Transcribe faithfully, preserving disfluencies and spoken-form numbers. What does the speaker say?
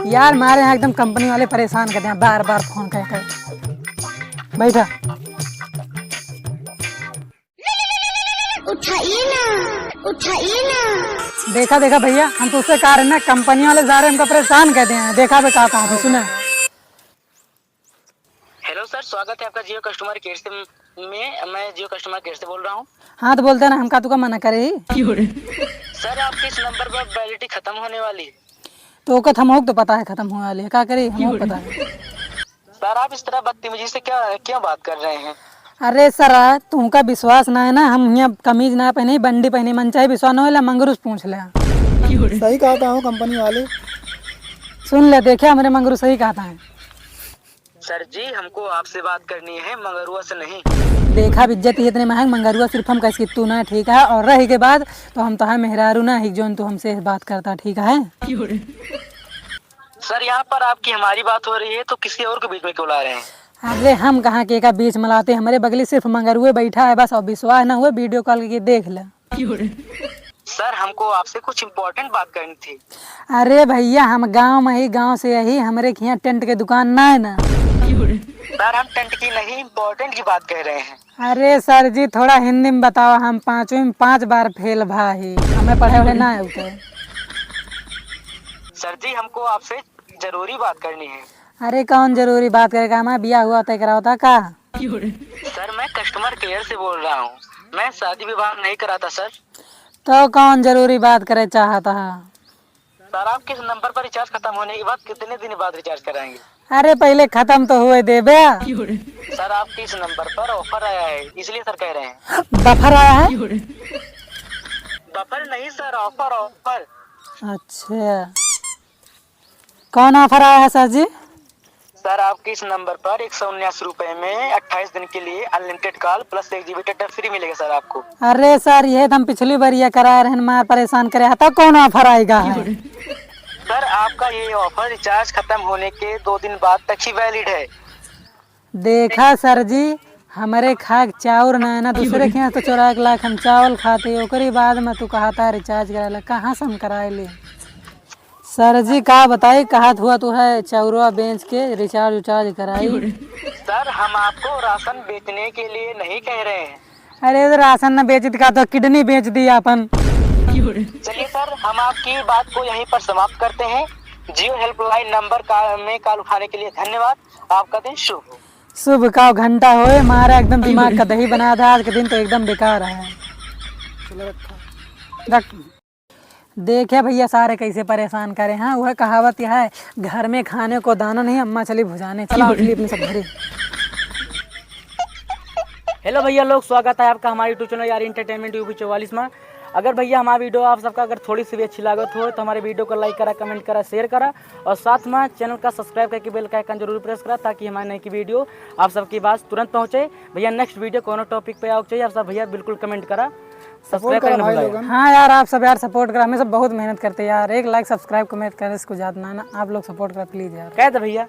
यार, मारे यहाँ एकदम कंपनी वाले परेशान कर दिया, बार बार फोन कर कर। बैठा। उठाइए ना, उठाइए ना। देखा, देखा भैया, हम तो उससे कह रहे हैं ना, कंपनी वाले सारे हमको परेशान कर दिए हैं। देखा बे का कहा, सुना। हेलो सर, स्वागत है आपका जियो कस्टमर केयर से। मैं मैं जियो कस्टमर केयर से बोल रहा हूँ। हाँ, तो बोलते ना, हम का तुका मना करे ही? सर, आपके इस नंबर पर वैलिडिटी खत्म होने वाली है। तो ओका हमहू के तो पता है खत्म होने वाली है, का करी, हमहू के पता है। सर, आप इस तरह बदतमीजी से क्या क्यों बात कर रहे हैं? अरे सर, तुमका विश्वास ना है ना, हम यहाँ कमीज ना पहने, बंडी पहने, मन चाहे विश्वास ना होला, मंगरू से पूछ ले। सही कहा था कंपनी वाले। सुन ले, देखे हमरे मंगरू सही कहा था। सर जी, हमको आपसे बात करनी है, मंगरुआ से नहीं। देखा, इज्जत ही इतने महंग, मंगरुआ सिर्फ हम कह सकते तू ना, ठीक है? और रही के बात, तो हम तो है मेहरारू ना, ही जोन तू हमसे बात करता, ठीक है? सर, यहाँ पर आपकी हमारी बात हो रही है, तो किसी और के बीच में क्यों ला रहे हैं? अरे, हम कहाँ के का बीच में लाते, हमरे बगली सिर्फ मंगरुए बैठा है बस, और विश्वास ना हुए, वीडियो कॉल करके देख ले। सर, हमको आपसे कुछ इम्पोर्टेंट बात करनी थी। अरे भैया, हम गाँव में ही, गाँव से यही, हमरे के यहाँ टेंट के दुकान ना है ना। सर, हम टेंट की नहीं, इम्पोर्टेंट की बात कह रहे हैं। अरे सर जी, थोड़ा हिंदी में बताओ, हम पाँचवीं में पाँच बार फेल भा ही, हमें पढ़े वढ़े ना आउते। सर जी, हमको आपसे जरूरी बात करनी है। अरे कौन जरूरी बात करे का, हमारा बियाह हुआ तय करावता का? सर, मैं कस्टमर केयर से बोल रहा हूँ, मैं शादी विवाह नहीं कराता सर। तो कौन जरूरी बात करे चाहता है? सर, आपके इस नंबर पर रिचार्ज खत्म होने के बाद कितने दिन बाद रिचार्ज कराएंगे? अरे पहले खत्म तो हुए देबे। सर, आपके इस नंबर पर ऑफर आया है, इसलिए सर कह रहे हैं। बफर आया है? बफर नहीं सर, ऑफर, ऑफर। अच्छा, कौन ऑफर आया है सर जी? सर, आपके इस नंबर पर एक सौ उन्यासी रुपए में अट्ठाईस दिन के लिए अनलिमिटेड कॉल प्लस एक जीबी डेटा फ्री मिलेगा सर आपको। अरे सर, ये तो हम पिछली बार ये करा रहे हैं, मार परेशान करे हैं, तब कौन ऑफर आएगा है? सर, आपका ये ऑफर रिचार्ज खत्म होने के दो दिन बाद तक ही वैलिड है। देखा सर जी, हमरे खाक चाउर ना है ना, दूसरे के यहाँ तो चोरा के लाख हम चावल खाते, ओकरी बाद में तू कहता रिचार्ज कराए ला, कहाँ से हम कराए ले? सर जी का बताई, कहत हुआ तू है चौरवा बेच के रिचार्ज उचार्ज कराई। सर, हम आपको राशन बेचने के लिए नहीं कह रहे हैं। अरे तो राशन न बेचित का तो किडनी बेच दी अपन। चलिए सर, हम आपकी बात को यहीं पर समाप्त करते हैं। जियो हेल्पलाइन नंबर का में कॉल उठाने के लिए धन्यवाद। आपका दिन शुभ हो। शुभ का घंटा होए, मारा एकदम दिमाग का दही बना था आज के दिन तो एकदम बेकार है। चलो रखा। रख। देखे भैया, सारे कैसे परेशान करे हैं। वह कहावत यह है, "घर में खाने को दाना नहीं, अम्मा चली भुजाने।" चला, उठली अपने सब घरे। हेलो भैया लोग, स्वागत है आपका हमारे YouTube चैनल यार एंटरटेनमेंट यूपी चौवालीस में। अगर भैया हमारा वीडियो आप सबका अगर थोड़ी सी भी अच्छी लागत हो तो हमारे वीडियो को लाइक करा, कमेंट करा, शेयर करा और साथ में चैनल का सब्सक्राइब करके बेल का आइकन जरूर प्रेस करा, ताकि हमारे नए की वीडियो आप सबके पास तुरंत पहुँचे। भैया नेक्स्ट वीडियो कौन टॉपिक पे आओ चाहिए आप सब भैया बिल्कुल कमेंट करा। सब्सक्राइब करा करना भाई भुलाए। लोगन। हाँ यार, आप सब यार सपोर्ट करा, हमें सब बहुत मेहनत करते हैं यार। एक लाइक सब्सक्राइब कमेंट करने से कुछ ज्यादा ना, ना, आप लोग सपोर्ट करा प्लीज यार। कह दे भैया।